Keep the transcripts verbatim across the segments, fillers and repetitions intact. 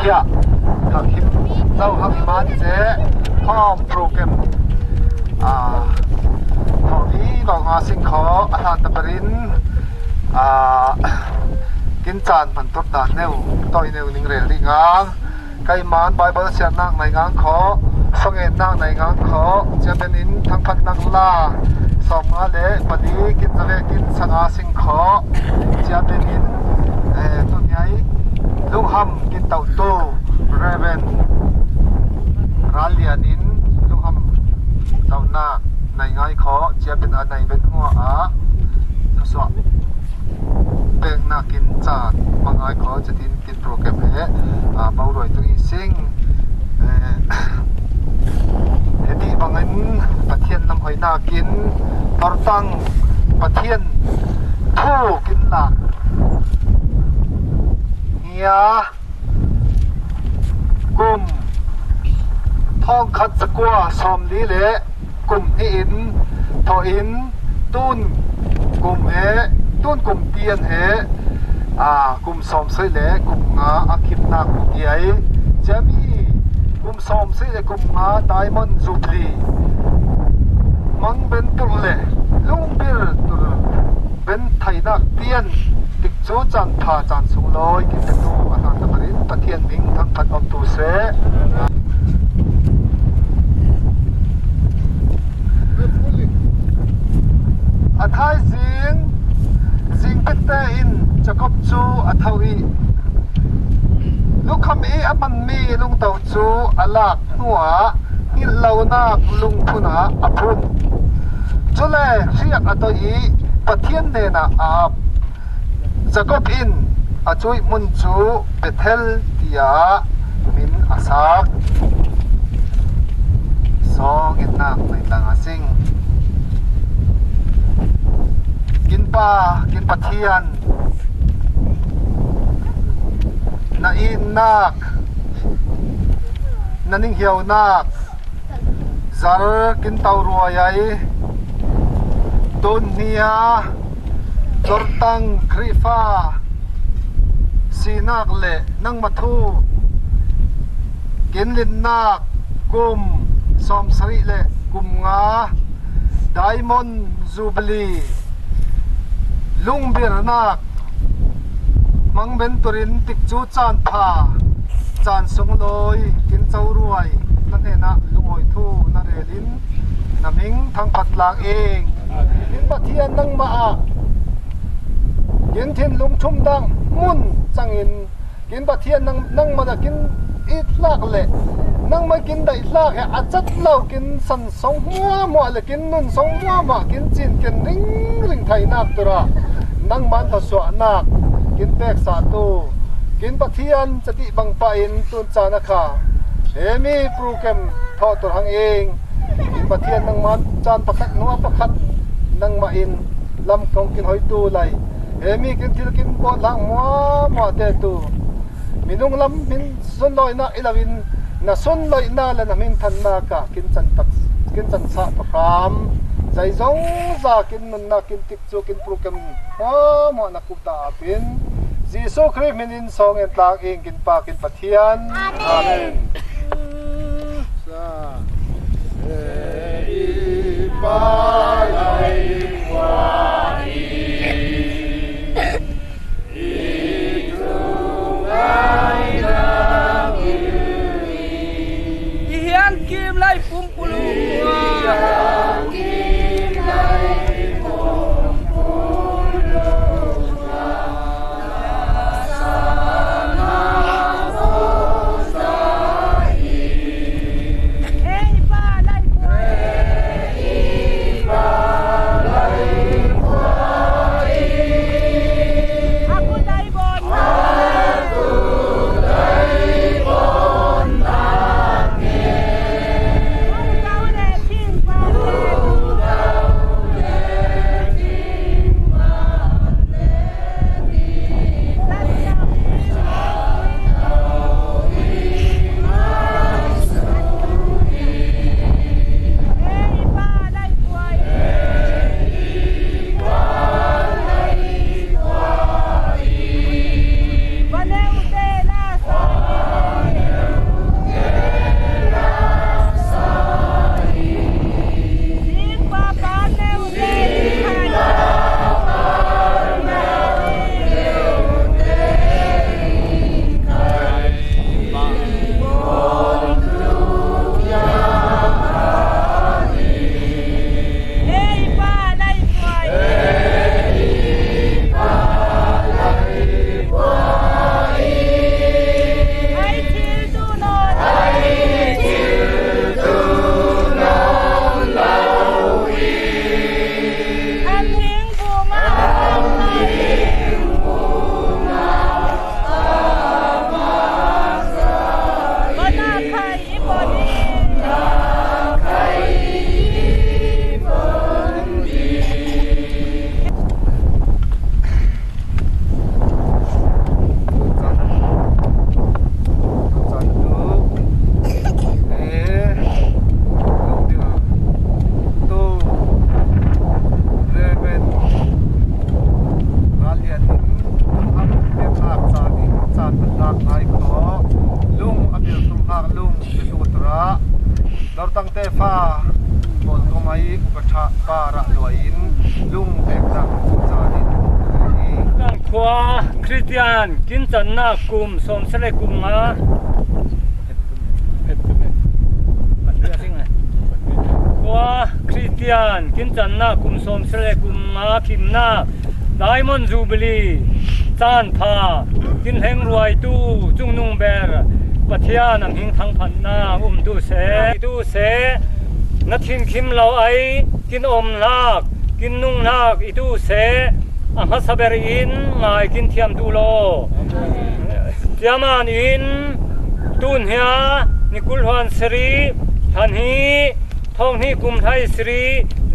Hia, hak him, zau hak him an ce, hom program, a, hom i bau nga sing kho, a hlan ta parin, a, kin caan pan tur ta neu, toi neu ning rel dih ngang. Kei man Bible siarnak nai ngang kho, fangennak nai ngang kho, cia ben in thangphat nang la, sawm nga le pali kin zave kin sanga sing kho, cia ben in, eh, tuniai lungham kin tautu Reverend Ralian in lungham taunak nai ngai kho, cia ben a nai ben hua a, thasuah peknak kin caan mangai kho, cia tin kin program he, ah, boruai tung i sing. Eh, heti bangin Pathian lamhoinak in tortang Pathian thu kin lak. Hia kum thongkhat zakua sawmli le kum hnih in thawh in tun kum he, tun kum tian he, a, kum sawmsarih le kum nga a khimnak kiai ciami kum sawmsarih le kum nga Diamond Jubilee mang ben tur le lungbir tur ben thainak tian tikcu caan pha caan sunglawi kin petu a hlan ta parin Pathian hming thangphat om tu seh. A thaizing zingpette in Jacob cu a tho i lukham i a hmanmi lungto cu a lak hnuah hngilh lonak lungphun ah a phun. Cule hriak a toih i Pathian hnenah a ap. Jacob in a cuih hmun cu Bethel tiah min a sak. Sawng in nak nai tlang a sing. Kin Pa, kin Pathian, na innak, na ninghiaunak, zar kin to ruai ai. Tun hnia, Jordan Khrihfa sinak le nangmah thu kin linnak kum sawmsarih le kum nga Diamond Jubilee lungbirnak hmang ben turin tikcu caan pha, caan sunglawi kin coruai na hnenah lungawi thu na rel in na hming thangphat lak ing. Kin Pathian, nangmah ah kin thinlung thumdang hmun cangin kin Pathian nang, nangmah dah kin it hlak le nangmah kin daih hlak he a cat lo kin san song hmuahhmuah le kin nun song hmuahhmuah kin cinken ringring thainak turah nangmah in thluasuahnak kin peksa tu kin Pathian cati bang pah in tun caan a kha hemi program thawh tur hang ing. Kin Pathian, nangmah caan pakhat hnuah pakhat nangmah in lam kong kin hoitu lai, hemi kin thil kin bawt hlang hmuahhmuah te tu minung lam min sunlawinak i lo in na sunlawinak le na minthannak ah kin can tak, kin can sah program zeizong za kin nunnak kin tikcu kin program hmuahhmuah na kup ta apin Jesuh Khrih hmin in sawng en tlang ing kin Pa kin Pathian. Amen. Amen. Hi hiang kim lai pumpuluk. Patha pa rah luai in lung pek tak zan in. Khua Khristian kin channak kum sawmsarih kum nga. Khua Khristian kin channak kum sawmsarih kum nga kimnak Diamond Jubilee caan pha kin hleng ruaitu Cungnung Ber Pathian a hming thangphatna um tu seh. Tu seh, na thinkhim lo ai kin omnak, kin nungnak i tu seh, a hmasa ber in ngai kin thiam tu law. Tiaman in tun hia ni kul hluan seri than hi thawng hnih kum hlei seri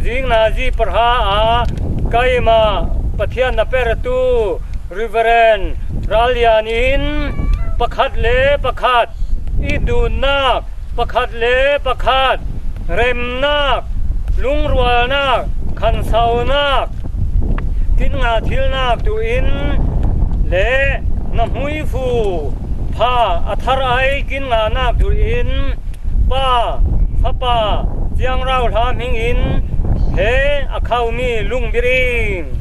zing nazi pahra a kaimah Pathian na pertu Reverend Rallian in pakhat le pakhat i duhnak, pakhat le pakhat remnak, lungrualnak, khansaunak, kin ngah thilnak tu in le na hmuifu pha a thar ai kin ngahnak tu in Pa, Fapa, Ciang Rauhla hming in he a khaumi lungbiring.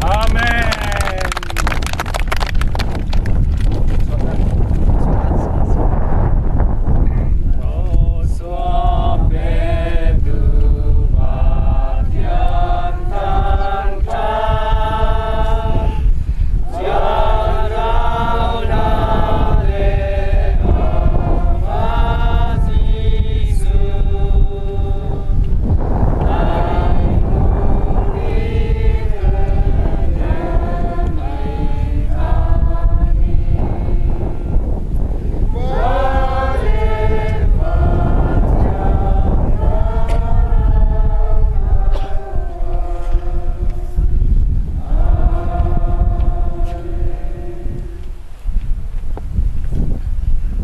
Amen.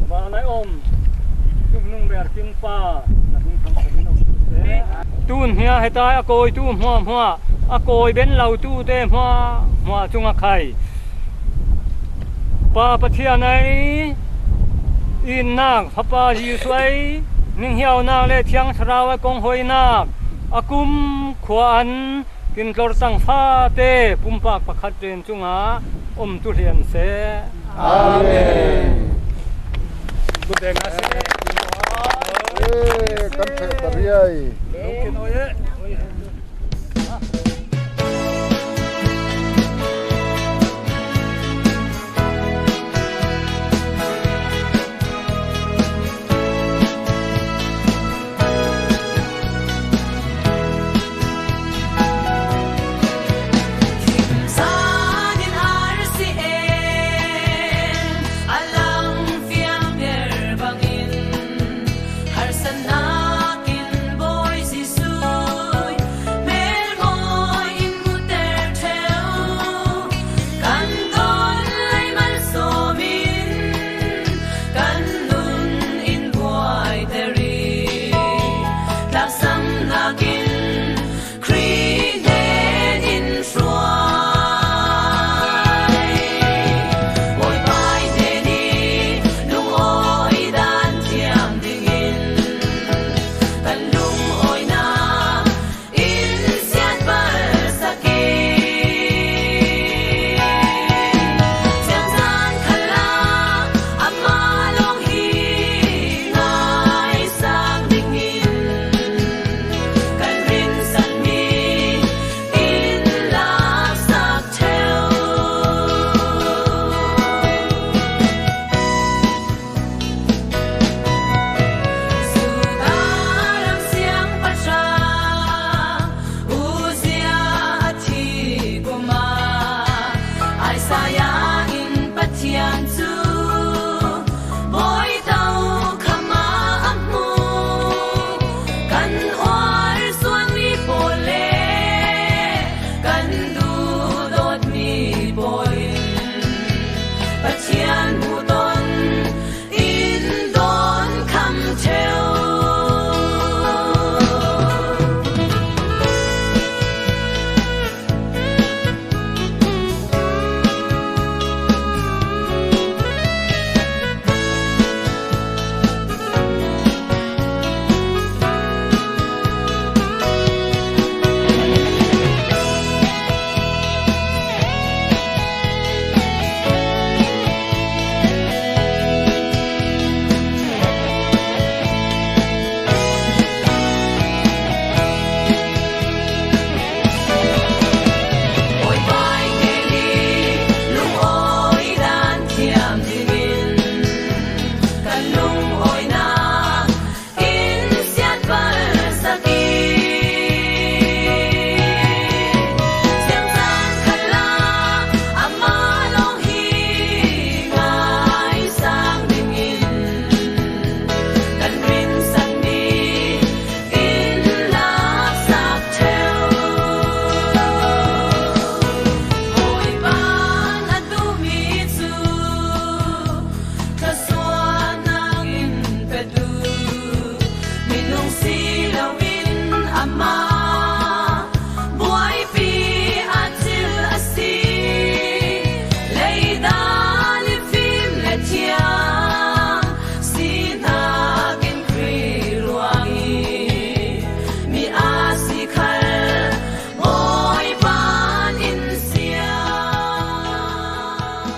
Vanlai om Cungnung Ber kin Pa, na hming thangphat in om tu seh. Tun hia hetai a kawitu hmuahhmuah, a kawi ben lo tute hmuahhmuah cungah khai Pa Pathian ai itnak, Fapa Jesuh ai ninghiaunak le Thiang Thlarau ai konghoinak a kumkhua an kin tlortang fate pumpak pakhat ren cungah om tu hlian seh. Amen. Eh, kan ṭheh ta riai.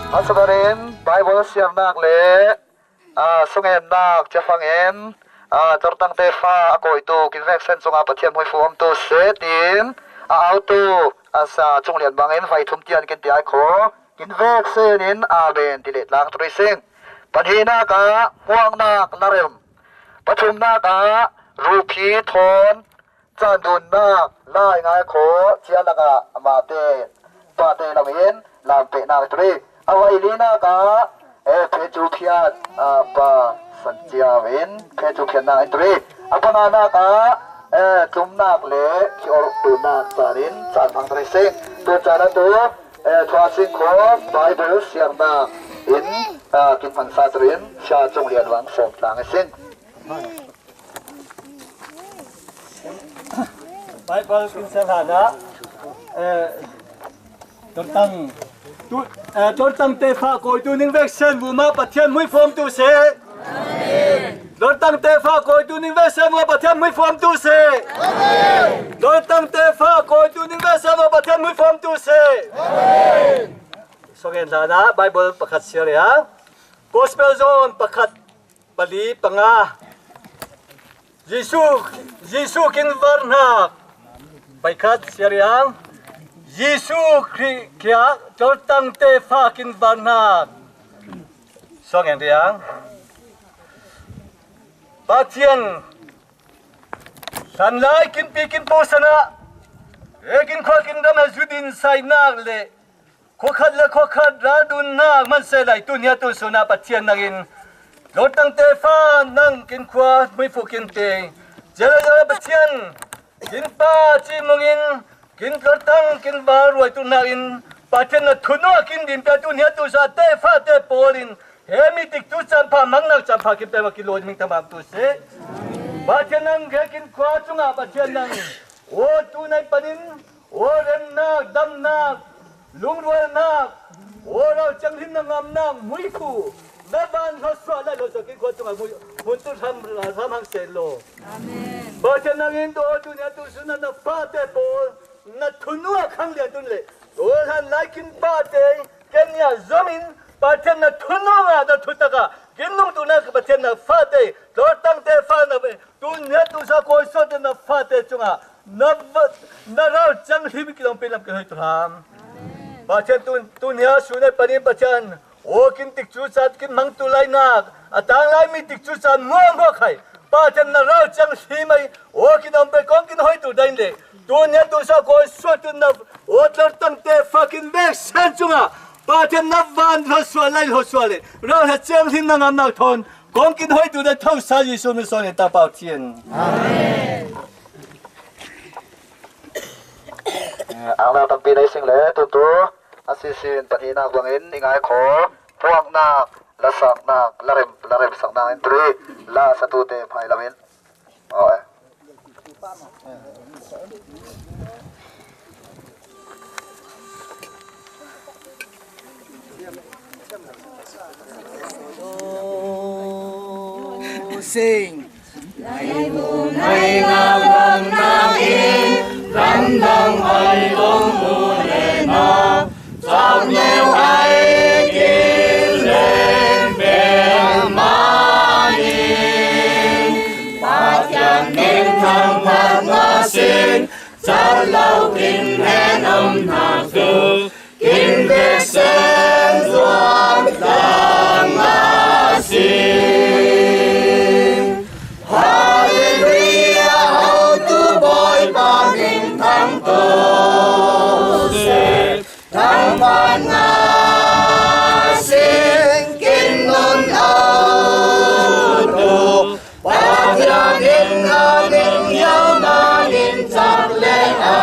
A sungah in Bible siarnak le, aa, sungennak ciafangin, aa, Tlortangte fa a kawitu Kinveksen cungah Pathian hmuifu omtu seh tiin a autu a sa Cung Lian bangin vai thum tian kin ti ai kho. Kinveksen in amen ti leh tlang turi sing. Pahnihnak ah hmuaknak larem. Pathumnak ah ruhphi thawn candunnak lai ngai kho. Cia lakah amahte pate lamin lampehnak turi. A vai linak ah, eh, phecu phiat, ah, pa San Ciau in phecu phiatnak in turi. A panganak ah, eh, tlumnak le khi orh tunnak caan in caan hmang turi sing. Tu caan atu, eh, thua sing kho Bible siarnak in, ah, kin hmansa turi in Sia Cung Lian Wang fawm tlang i sing. Bible kin siar hlanah, eh, Tlortang, tu, eh, Tlortangte fa kawitu Kinveksen vumah Pathian hmuifu omtu seh. Tlortangte fa kawitu Kinveksen vumah Pathian hmuifu omtu seh. Tlortangte fa kawitu Kinveksen vumah Pathian hmuifu omtu seh. Sungen hlanah Bible pakhat siar ia. Gospel John pakhat pali panga. Jesuh, Jesuh kin varhnak. Paikhat siar ia. Jesuh Khrih kiang Tlortangte fa kin varhnak. Sungen ia. Pathian hlanlai kinpi kin pawsan ah, he kin khua kin ram a zut in sainak le khuakhat le khuakhat ralduhnak man seh lai, tuni a tu sun ah Pathian nangin Tlortangte fa nang kin khua hmuifu kin pe. Cia le Pathian kin pa cimung in kin Tlortang kin var ruai tu nakin Pathian na thunu a kin din pia, tuni a tu sun ah te fa te pawl in he mi tikcu caan pha, hmangnak caan pha kin pe ma kin lo in hming thamam tu seh. Pathian nang he kin khua cungah Pathian nang aw tu nai panin aw remnak, damnak, lungrualnak, aw rau cianghlim na ngamnak hmuifu na van hlosuah lai hlosuah kin khua cungah hmun tu hram hram hang seh law. Amen. Pathian nangin tu aw tuni a tu sun ah na fate pawl na thunu a khang lian tun le aw hlanlai kin pate ken nia zomin Pathian na thunu ah na thutak ah kin nung tu na Pathian na fate Tlortangte fa na ve. Tuni a tu sa kawi suahte na fate cungah na va-, na rau cianghlim kilawm pei lam kin hoi tu hlam. Pathian tun, tuni a sun ai panin Pathian aw kin tikcu caan kin hmang tu lainak a tanglai mi tikcu caan muang hua khai. Pathian na rau cianghlim ai aw kin om pei kong kin hoi tu dain le tuni a tu sa kawi suah tu na aw Tlortangte fa Kinveksen cungah Pathian na van hlosuah lai hlosuah le rau hla cianghlim na ngamnak thawn kong kin hoi tu dain thosa Jesuh min suang in ta pau thian. Amen. Eh, angnak tampi nei sing le tutu a sisin pahnihnak bangin i ngai kho. Hmuaknak, lasaknak, larem, laremsaknak in turi la satute hmai lamin. Oh, eh. Sing. Laibu naina bang nain ramdang ai long ulena, cak neu ai kin lem bel manin, Pathian min thang phat na sing, cak lau kin hen om nak tu, Kinveksen zuam tlang a si. Halleluia, hotu Bawipa min thangto seh. Thangphat na sing kin nun autu. Pathian in a ning yau na nin cak le a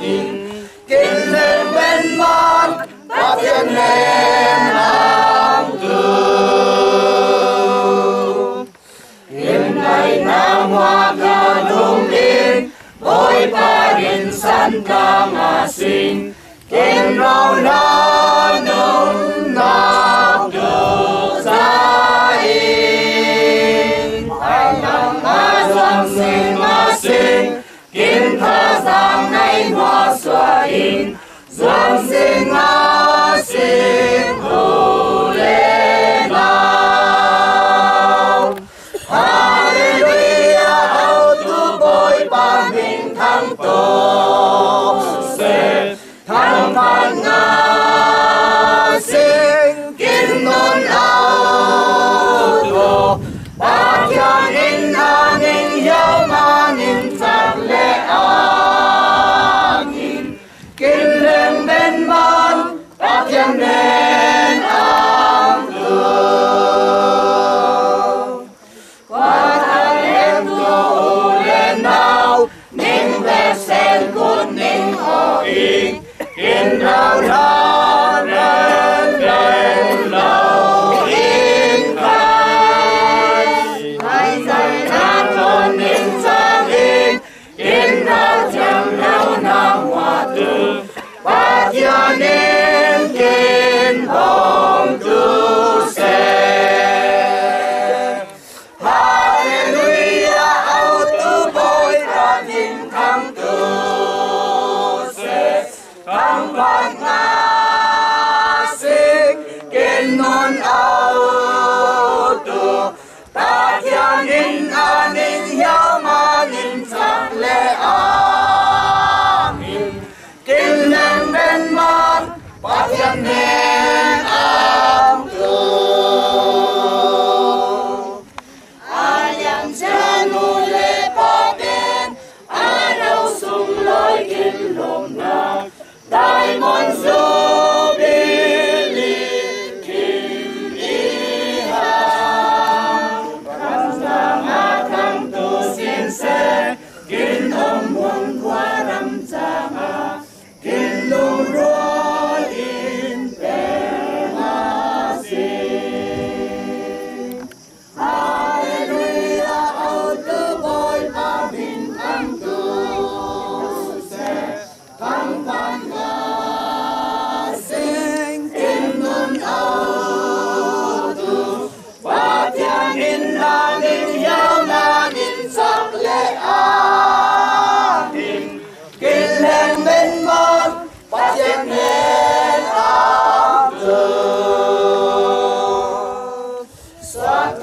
ning. Kin leng men man Pathian hen ang tu. Kin nai na muak na dum in Bawipa in san tang a sing. Kin rau na nung na tu za in. Ai nang a zuang sing a sing. Kin tha zang nai hua sua in, zuang sing a si.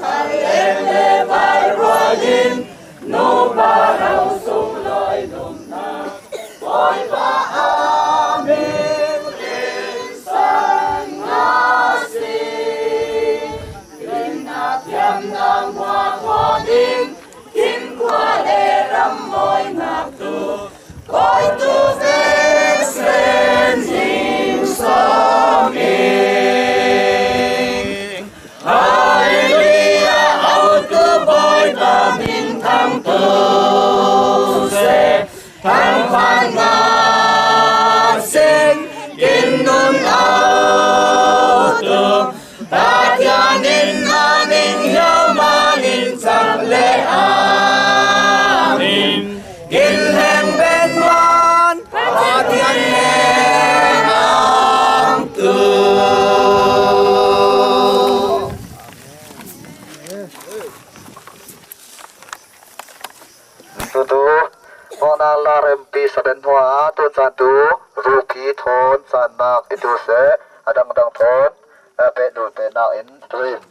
Thal em le val rualin, nupa lo sung loi lumna, Bawipa a min rinsan ngah si. Rinna thiamna muak ding, kin khua le ram mawi ngaktu, koitu vek sen ning sawm ing. Hallelujah, autu Bawipa min thangtu se, thangphat ngah sing, kin nun autu, Pathian in a ning hiau manin chak le a min, kin leng pen man Pathian leng ang tu. Tutu, Mawhna Lar M P Saden Hua, tu caan tu, Rupi Thawn caan nak i tu seh, a dangdang thawn, a peh dul peh nak in, tu in.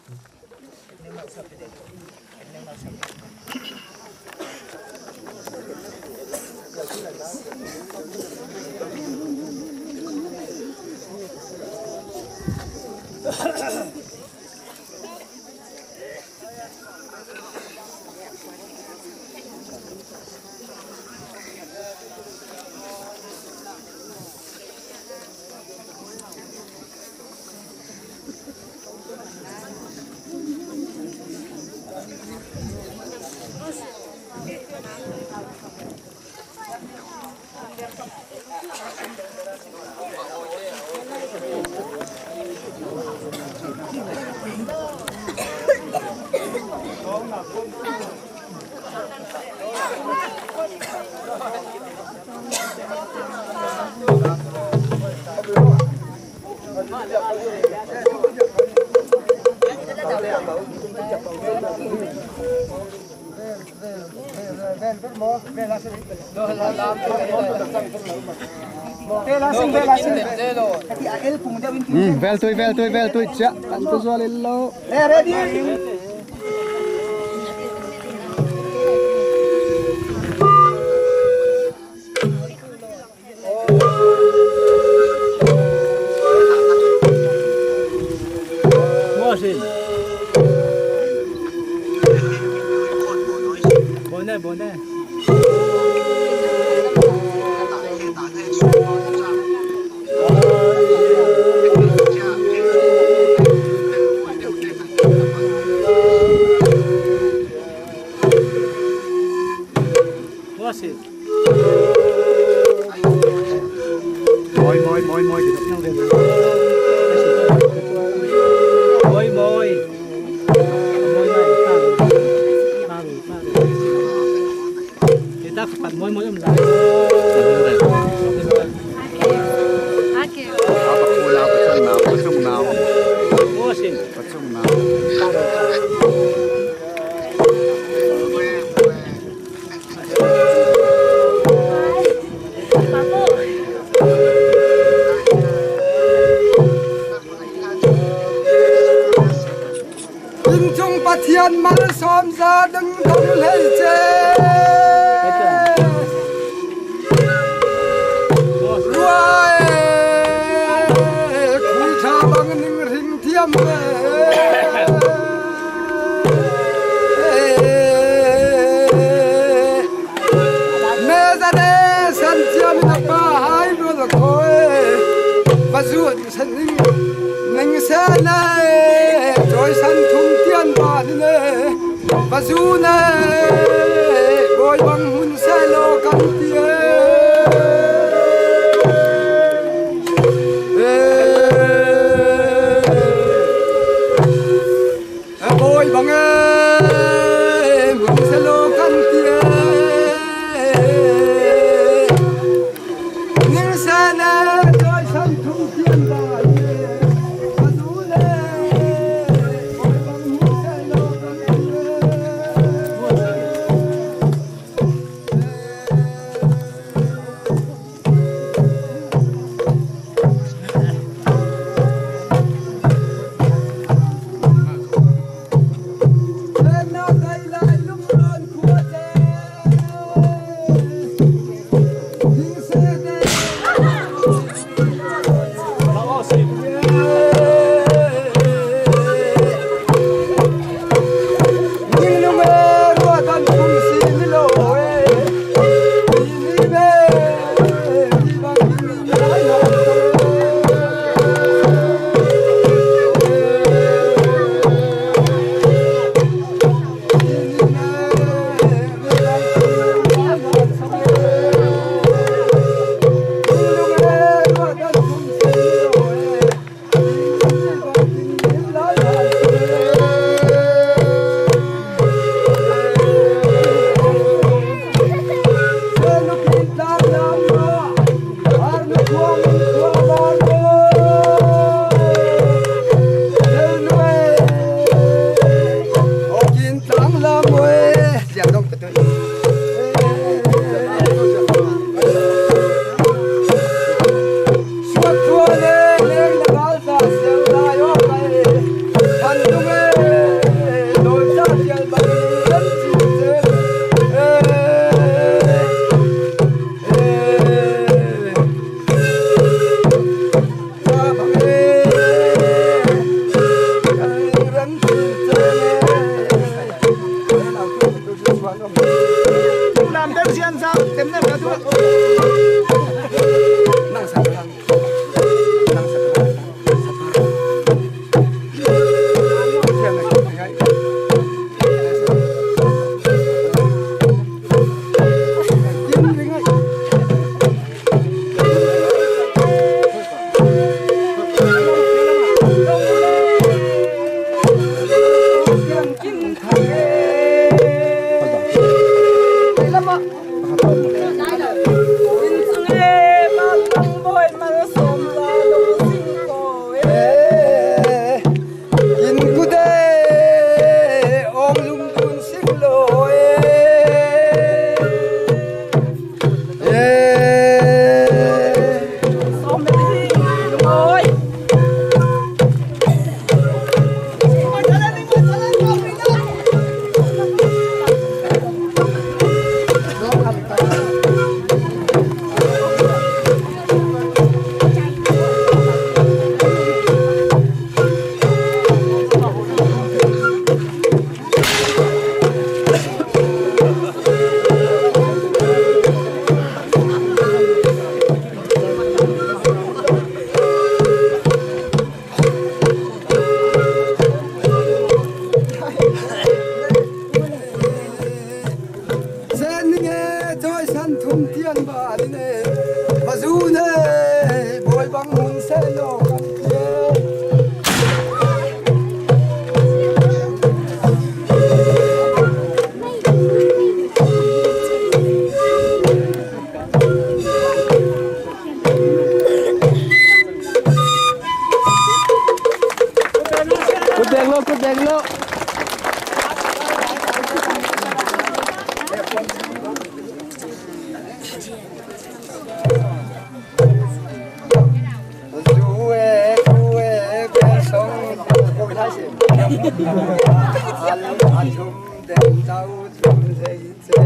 Hmm, vel tui, vel tui, vel tui, cia, kan tu zual in lo. Mawi, mawi, mawi, mawi. Mawi, mawi. Mawi, mawi. Ita ka pat mawi, mawi om lai. Okay. Apa kula pacang nau, pacang nau. Mawi sin. Pacang nau. Inn chung Pathian malsawm za dang dang hlei che. Ruai, khui ṭha bang ning hring thiam le. Mezane san ciam na pa hai rual khoi. Bazut Ning se ne, cawi san thum tian ba ni ne, va zu ne, bawi bang hun se lo kan ti e. E, bawi bang e, hun se lo kan ti e. Ning se ne, cawi san thum tian ba ni e, va zu ne, bawi bang hun se lo kan ti e. Sen ninge, choi san thum tian ba ninge, ba zu ne, boi bang mun se lo kan tie. Kut deng lo, kut deng lo. Zu e, ku e, ku e, song, ku e, hai se. Al, al, thum, deng, tau, thum, sei, se.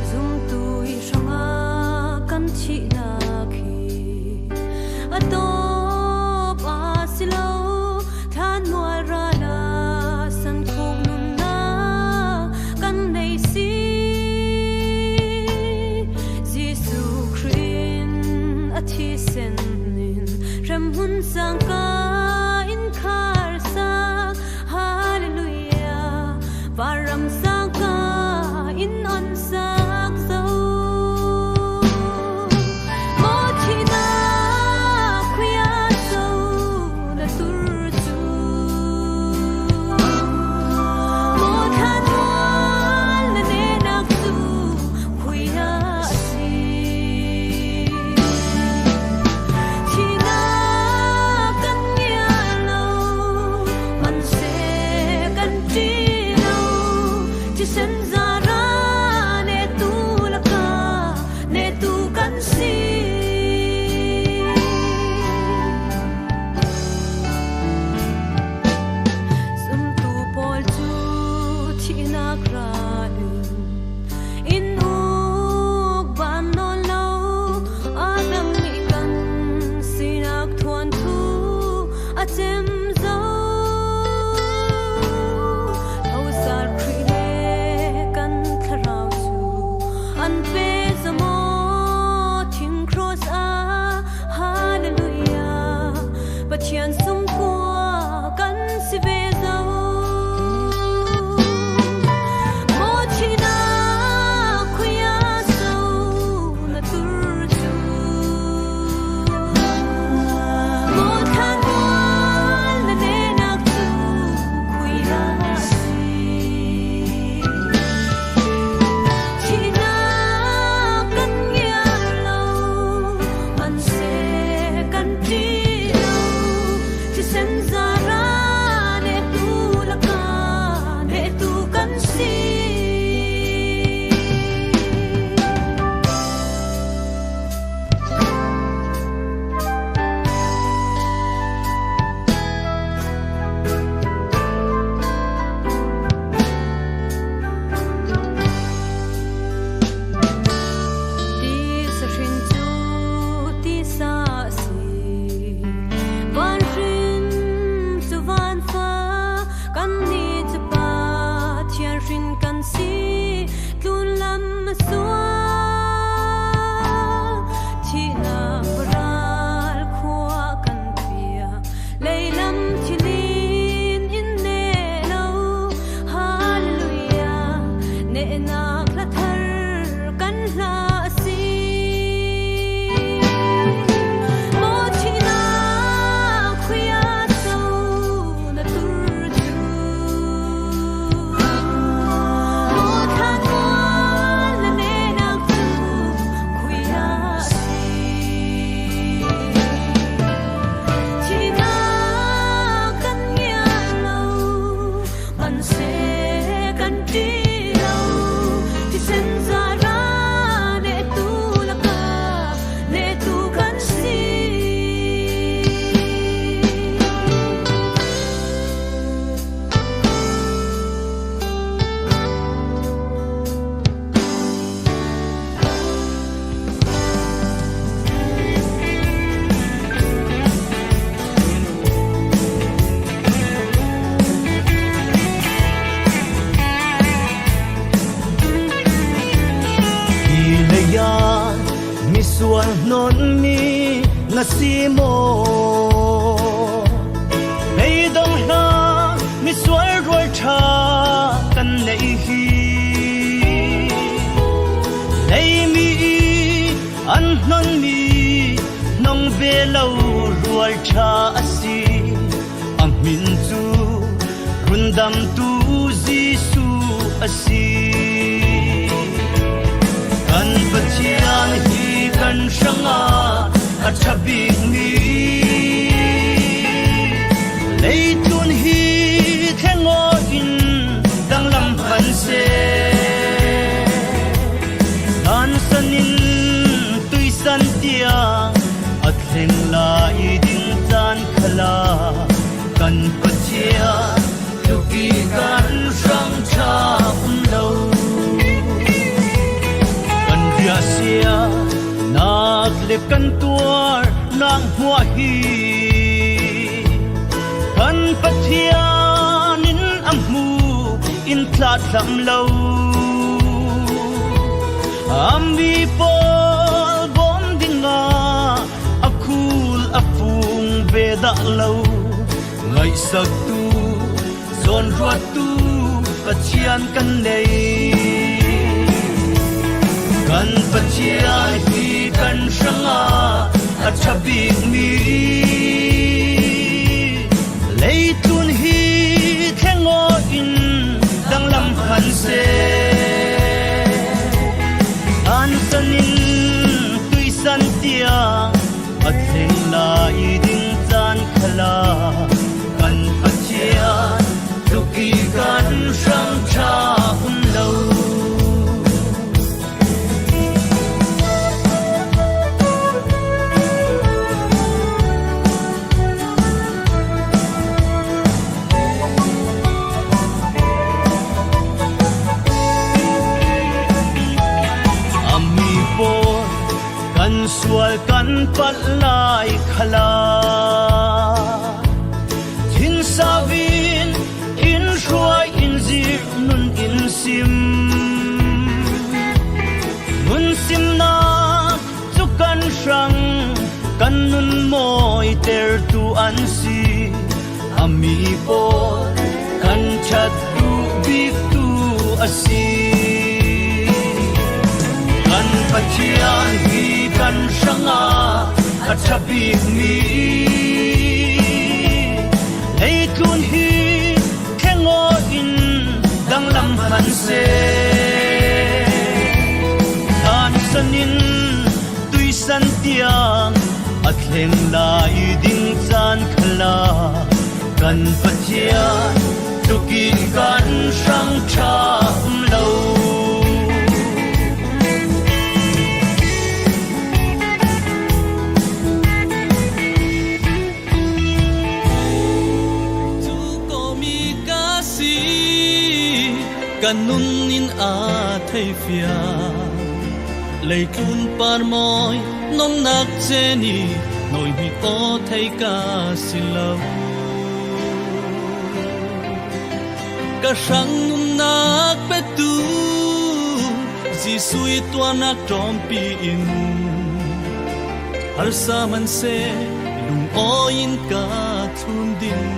Zumtu i hrangah kan thihnak hi a tawp a si lo, thlanmual rala sankhuk nunna kan nei si. Jesuh Khrih in a thisen in hremhmun cangka in kharsak. Hallelujah, vanram cangka in onsak zo. Maw thihnak khuiah so na tur cu, maw thlanmual na nehnak cu khuiah a si. Thihnak kan ngiat Sual hnon mi na si maw? Meidong hla misual rual ṭha kan nei hi. Leimi i an hnon mi hnong ve lo rual ṭha a si. A hmin chu rundamtu Jesu a si. Kan Pathian hi kan hrangah a ṭha bik mi. Leitlun hi thleng aw in danglam hman seh. Dansan in tuisan tiang a thleng lai ding caan khalah kan Pathian tluk i kan hrang ṭha um lo. Kan riahsia nak le kan tuar nak hmuah hi kan Pathian in a hmu in thlahthlam lo. A mi pawl bawm dingah a khul a fung ve dah lo. Ngaihsaktu, zawnruattu Pathian kan nei. Kan Pathian hi kan hrangah a ṭha bik mi. Leitlun hi thleng aw in danglam hman seh. Dansan in tuisan tiang a thleng lai ding caan khalah kan Pathian tluk i kan hrang ṭha um lo. A mi pawl kan sual kan palh lai khalah thinsau in in hruai in zir nun in sim. Nun simnak cu kan hrang kan nun mawitertu an si. A mi pawl kan ṭhat duh biktu a si. Kan Pathian hi kan hrangah a ṭha bik mi. Leitlun hi thleng aw in danglam hman seh. Dansan in tuisan tiang a thleng lai ding caan khalah kan Pathian tluk i kan hrang ṭha um lo. Cu kawmi ka si, kan nun in a thei fiang. Leitlun par mawi nomnak cen i nawi hnih aw thei ka si lo. Ka hrang nunnak petu Jesuh i tuarnak ṭawmpi in harsa hman seh, lungawi in ka thlun ding.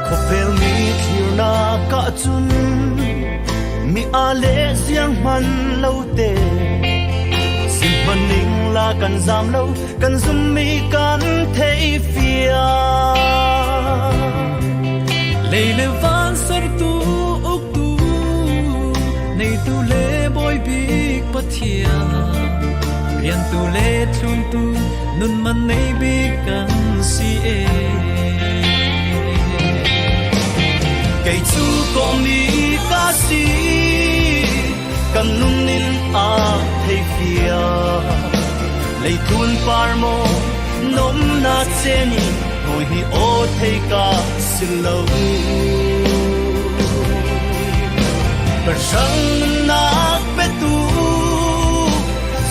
Khawvel mi thlirnak ahcun mi aa le zianghman lo te, sim hman ning la kan zam lo, kan zummi kan theih fiang. Lei le van sertu, uktu, neitu le bawi bik Pathian, riantu le thluntu, nun man nei bik kan si e. Kei cu kawmi ka si, kan nun in a thei fiang. Leitlun par maw nomnak cen i nawi hnih aw thei ka si lo. Ka hrang nunnak petu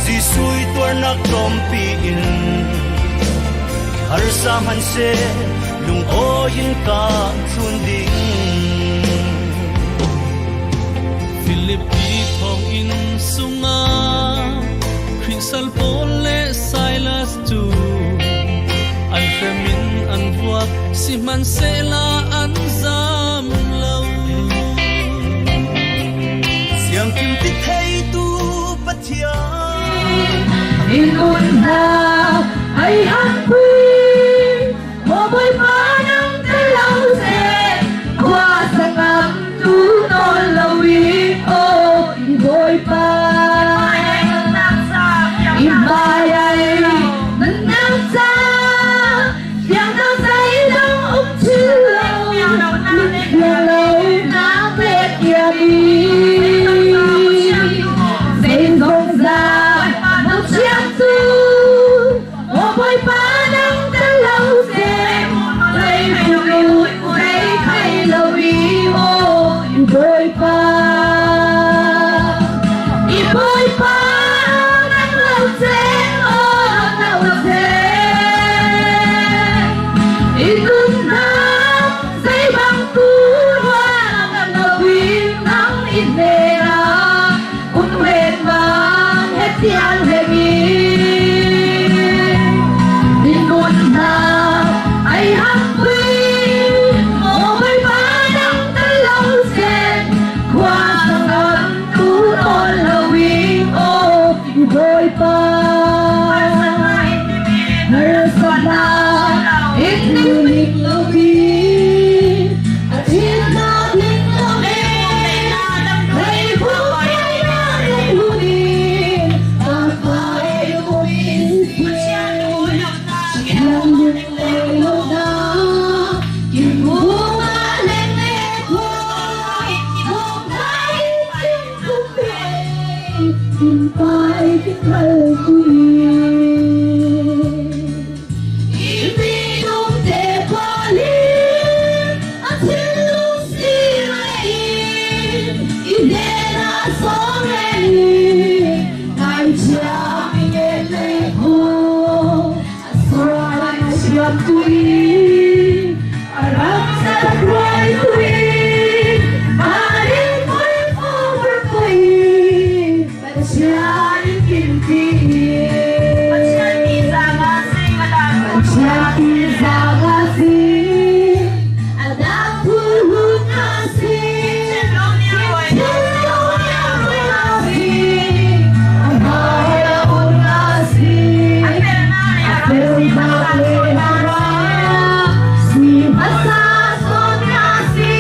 Jesuh Suituarnak tlawmpi in harsa hman seh, lungawi in ka chun ding. Filipi thawnginn sungah Khrihsal Paul le Silas cu an hremin an vuak, sihmanhsehlaw an zam lo. Siamkim ti theitu Pathian, i nunnak ai hapui, maw Bawipa nang tel lo seh, khua sangam tu nawn lo i, aw i Bawipa. I hmai ai nunnak ca, fiangnak zeidang um chin lo, fiang lo na pek piak i, zeizong zah nang ciam cu, aw Bawipa nang tel lo seh, zei hmu zei khai lo i, aw i Bawipa. I Bawipa nang lo ceng, aw nang lo ceng. I nunnak zeibang tu ruang nang lo i, nang i hnenah um len man he tiang he mi. I nunnak ai hapui, aw Bawipa nang tel lo seh, khua sangam tu nawn lo i, aw i Bawipa. Harsatnak in i ning lo i, a thilnak ning lo i, hei hmuh hei na hei hmuh i, a hmai hmuh i si. Thiang ning lo na, i hmuh a leng le hmuh, hmuh kai in pai, in pai, in pai, in pai. I minung te pawl in a thinlung si le in, i hnenah sawm le in, ngaithiam i ngen le hmuh, a sual a thiamtu i, a rak zat ruaitu i, a ring khuifu vurpui i, Pathian in kin ti i, Pathian ti zanga si, Pathian ti zanga si, a dang phulhut na si, a hmai a um na si, a felnak le a rak si hmasa sawn na si.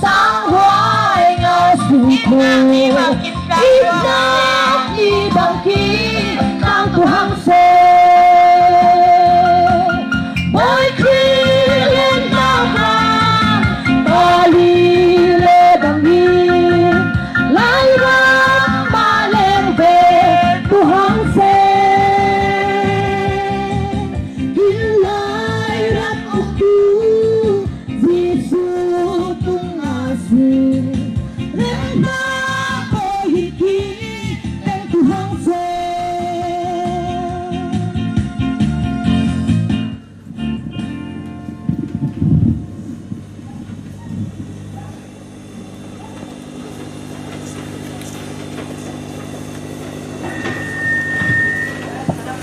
Sang huai ngau sung ko, ina i bang ki tang tu hang se. Boy ki len ta ka, bali le bang i, lai ra ma leng ve tu hang se. Kin lai rat tu Jesu tung a si, leng na ko hi ki, teng tu hang se.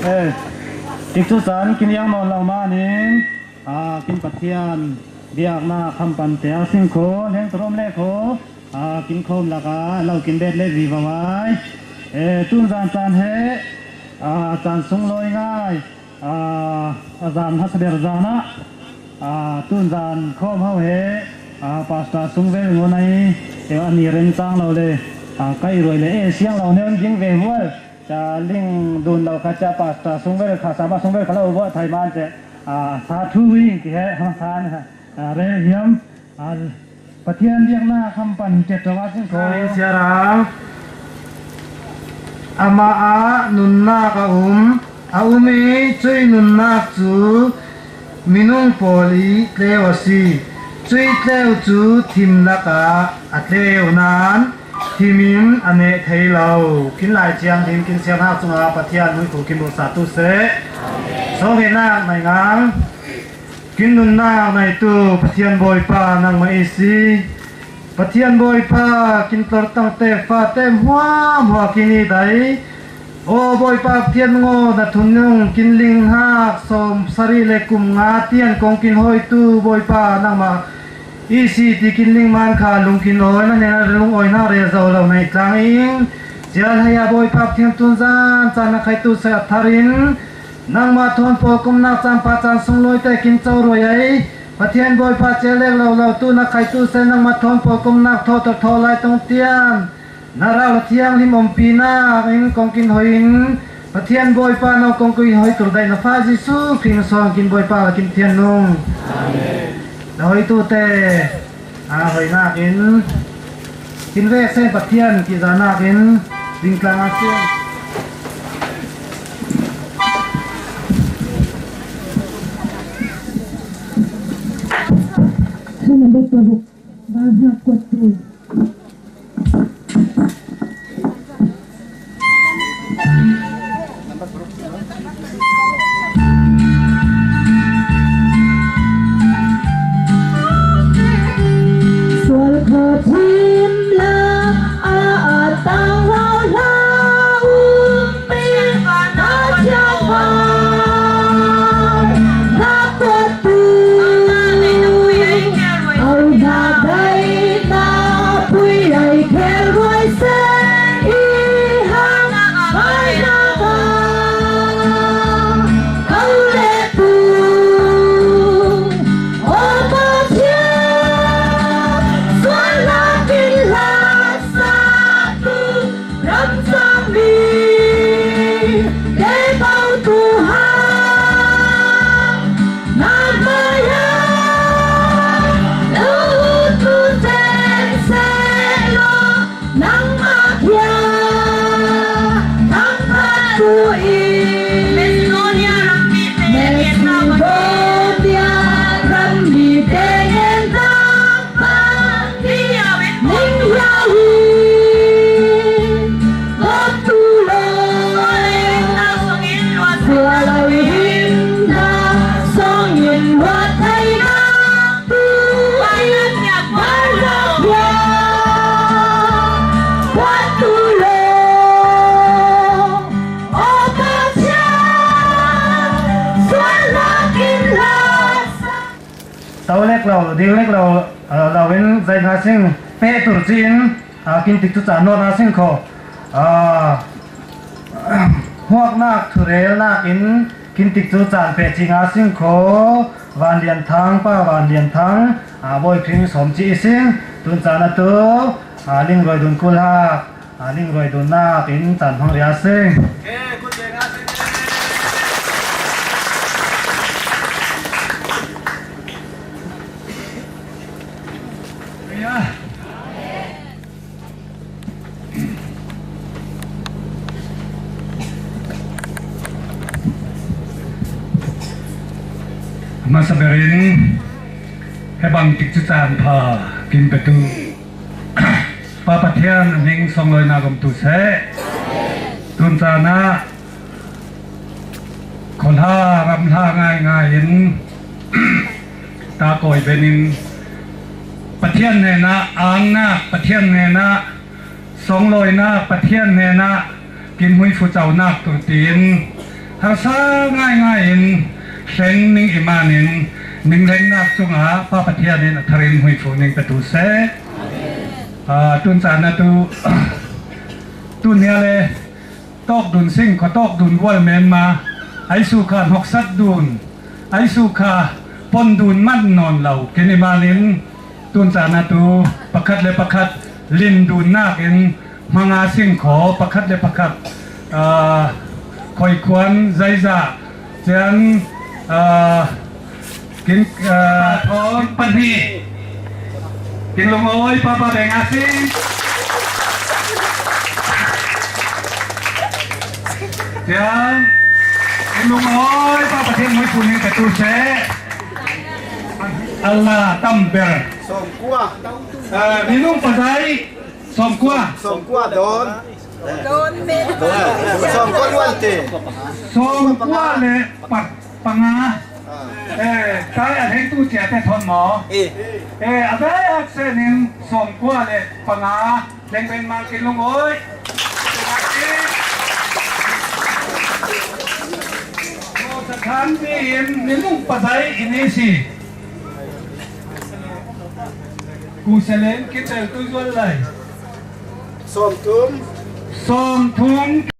Eh, tikcu caan kin iang nawn lo manin, ah, kin Pathian biakna khampan te a sing kho, leng turom le kho, ah, kin khom laka lo kin bet le vivo ai. Eh, tun zan caan he, ah, caan sung loi ngai. Aa, a zan hmasa ber zan ah, aa, tun zan khawm ho he, aa, Pastor Sungvel ngun ai, e, a ni reng cang lo le, aa, kai ruai le, e, siang lo ne on ding ve mual. Ca ling dun lo kha ca Pastor Sungvel kha, sama Sungvel kha lo vua thai man ce, aa, sa thu hi ki he, ha, sa na, aa, re hiam. A, Pathian biakna khampan tet ṭo a sing kho. Siarang. Amah ah nunnak a um. A um i cuih nunnak cu minung pawl i tleu a si. Cuih tleu cu thim lakah a tleu nain thim in a neh thei lo. Kin Lai Thianghlim, kin siangnak cungah Pathian hmunkhu kin bursat tu seh. Sawhngehnak nai ngang. Kin nunnak neitu Pathian Bawipa nangmah i si. Pathian Bawipa, kin tlortangte fate hmuahhmuah kin i dai. Aw Bawipa Pathian maw, na thunung kin ling hnak sawm sarih le kum nga tian kong kin hawitu Bawipa nangmah i si ti kin ling man kha lung kin awi, na hnenah lung awi hna rel zo lo na i tlang ing. Cia hlei ah Bawipa Pathian tun zan caan na khaitu seh a thar in, nangmah thawn pawl kumnak caan pa caan sunglawi te kin co ruai ai. Pathian Bawipa cia lek lo lo tu na khaitu seh nangmah thawn pawl kumnak thaw tor thaw lai tong tian na rau le thianghlim ompinak in kong kin hoi in Pathian Bawipa no kong kin hoi tur daih na fa Jesuh Khrih sawng kin Bawipa la kin thian nung. Amen. Na hoi tu te. A hoinak in kin vek sen Pathian kizahnak in dingtlang a si. Number paruk, bahnak kuat tu. Sual kha thim la a a tang hlau hlau, um pi na thiang hmai na kuat tu. Au na dai na pui ai khel ruai seng i hang. Nangmah bia thangphat tu i Macedonia rammi te ngen thangphat ning hlah hi. Bawmtu lo sual lo in na sawng in luat thei lo. To lek lo, dil lek lo, lo in zei hna sing peh tur cin, kin tikcu caan nawn a sing kho. Huaknak thurelnak in kin tikcu caan peh cing a sing kho. Van Lian Thang, Pa Van Lian Thang, A, bawi phim sawm ci i sing, tun caan a tu, a, Ling Ruai Dun Kul Hak, a, Ling Ruai Dun nak in caan hmang ria sing. A masa berin, he bang tik cu caan pha kin petu Pa Pathian a hming sawnglawinak um tu seh. Tun caan ah khuahla ramhla ngaingai in ta kawi ben in Pathian hnenah angnak, Pathian hnenah sawnglawinak, Pathian hnenah kin hmuifu conak tur tiin harsa ngaingai in hleng ning i man in ning hlengnak cungah Pa Pathian in a thar in hmuifu ning petu seh. Ah, tun caan a tu, tun hnia le Tawkdun sing khuatawkdun vual menma, ai sukha hnoksat dun, ai sukha pon dun man nawn lo, kin i man in tun caan a tu pakhat le pakhat lim dunnak in hmanga sing khaw pakhat le pakhat, ah, khoikhuan zaizah cian, ah, kin, ah, thawng pahnih. Kin lungawi papa deng a si. Cian kin lungawi papa deng mui puning ka tu seh. Allah tamber. Sawmkua. Ah, minung pasai sawmkua. Sawmkua don. Sawmkua luan te. Sawmkua le pat panga. Eh, tai a hengtu cia te thon maw? Eh, a dai ak senin sawmkua le panga lengben mang kin lungawi. Sakhan tiin minung pasai in i si. Ku selen kitel tu zual lai. Sawmthum. Sawmthum.